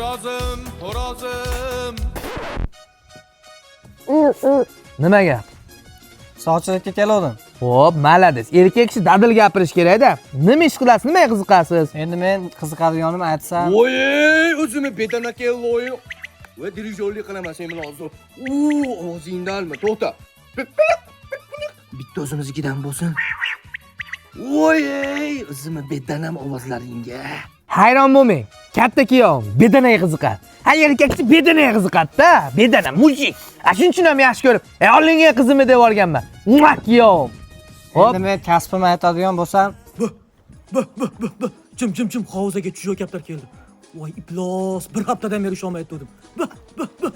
Xo'rozim, xo'rozim. Nima gap? Sovchilikka keluvdim. Xo'p, молодец. Erkak kishi dadil gapirish kerak-da. Nima ish qilasiz, nimaga qiziqasiz? Endi men qiziqadiganimni aytsam, Voy, o'zini bedanaka loyi. Va dirijorlik qilaman sen bilan hozir. U og'zingni olma, to'xta. Bitta o'zimiznikidan bo'lsin. Voy, o'zimni bedanam ovozlaringga. Hayron bo'lmang. Katta kuyovim bedanaga qiziqadi. Ha, erkak kishi bedanaga qiziqadi-da. Bedana, мужик. A shuning uchun ham yaxshi ko'rib, "Ey, olingan qizimni" deb olganman. Mua, kuyovim. Xo'p, endi men kasbimni aytadigan bo'lsam, Chim chim chim, hovuzga чужой kaptar keldi. Voy iflos, bir haftadan beri usholmay turdim. Bih bih bih.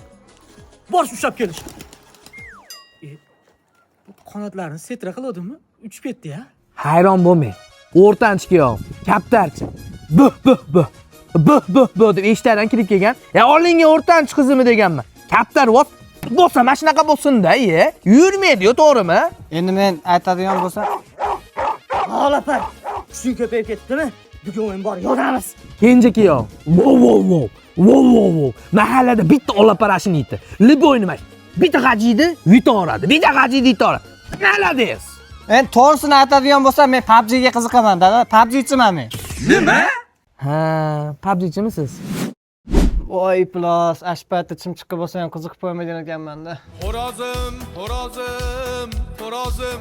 Borish ushlab kelish. E, bu qanotlarini setra qiluvdimi? Uchib ketdi ya. Hayron bo'lmang. O'rtanchi kuyovim, kaptarchi. Buh buh buh. Buh buh buh deb eshikdan kirib kelgan. "Ya olingan o'rtanchi qizimni" deganman. Kaptar vop bo'lsa mana shunaqa bo'lsin-da, ye. Yurmaydi-yu, to'g'rimi? Endi men aytadigan bo'lsam, Olapar. Kuching ko'payib ketdimi? Bugun o'yin bor, yonamiz. Kenja kuyov. Vo vo vo. Vo vo vo. Mahallada bitta olaparashini iti. Любой nima. Bitta g'ajiydi, yutaveradi. Bitta g'ajiydi, yutaveradi. Молодец. Endi to'g'risini aytadigan bo'lsam, men PUBG ga qiziqaman, dada. PUBGchiman men. Ha, PUBGchimisiz? Voy iflos, ash paytda chimchiqqa bo'lsa ham qiziqib qo'ymagan ekanman-da. Xo'rozim, xo'rozim, xo'rozim.